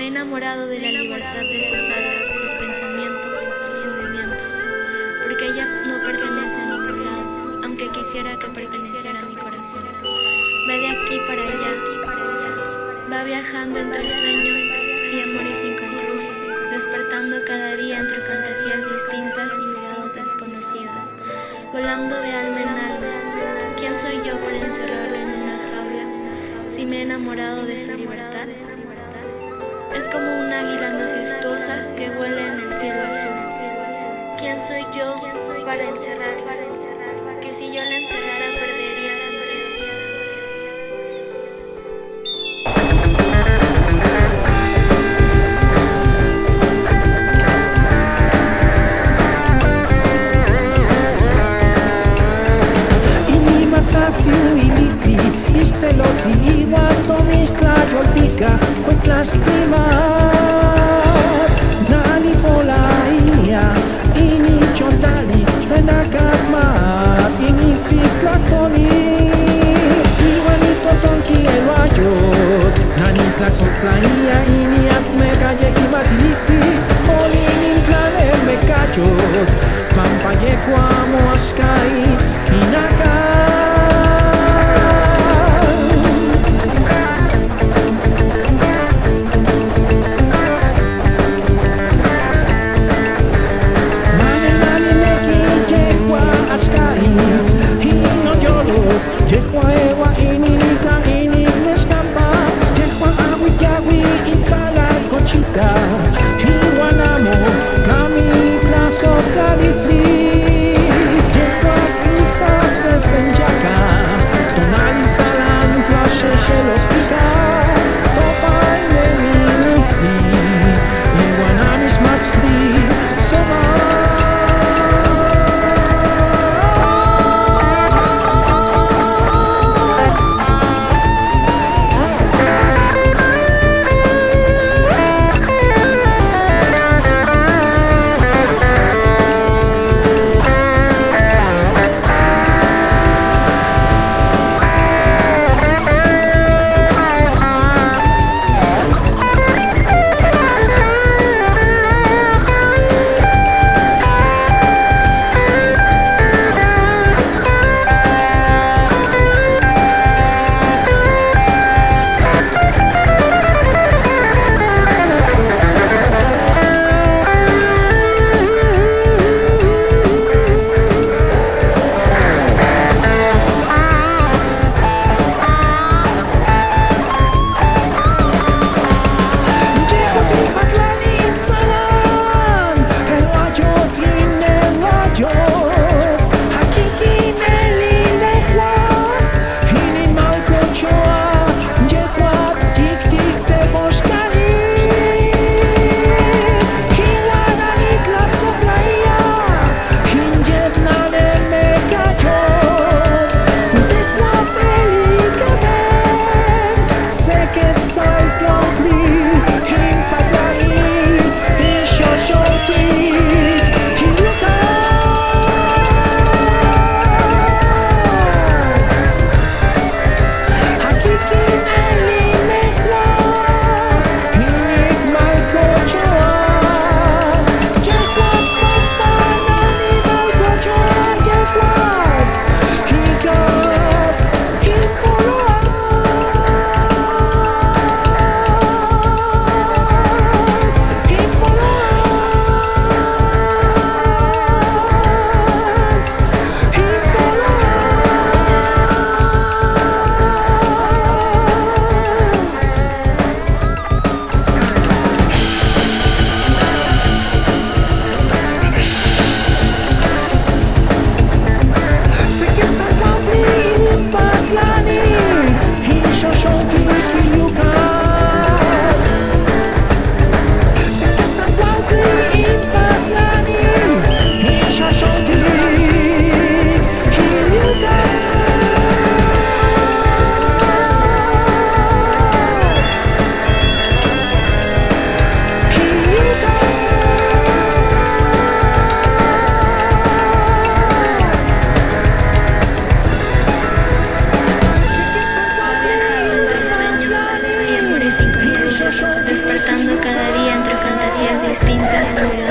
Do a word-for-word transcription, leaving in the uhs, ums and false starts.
Enamorado de la libertad de sus alas, sus pensamientos, sus movimientos, porque ella no pertenece a ningún lado, aunque quisiera que perteneciera a mi corazón. Va de aquí para allá, va viajando entre sueños y amores inconclusos, despertando cada día entre fantasías distintas y miradas desconocidas, volando de alma en alma. ¿Quién soy yo para encerrarla en una jaula si me he enamorado de su libertad? Es como un águila majestuosa que vuela en el cielo azul. ¿Quién soy yo para encerrarla? Que si yo la encerrara perdería sentido. Ini masasiw ilistli, ixtelotli iwan tomixtlayoltika, kuetlaxtimat nali polaia, ini chontali, tenakatmat, ini stiktlajtoli, iwan itotonki eloayot, nani tlasoktlaia, ini asmekayekimatilistli, molin intlalelmekayot, pampa yejua moaxkai inakal. Nani, nani neki yejua axkai, inon yolok, yejua eua ini nika ini nexkampa, yejua awik yawi intsalal konchita, iwan amo tlami tlasoktlalistli, yejua insasesen yaka, tonal intsalan tlaxexelostika, topa inemilistli, iwan amixmachtli, soma. Flotando cada día entre fantasías distintas.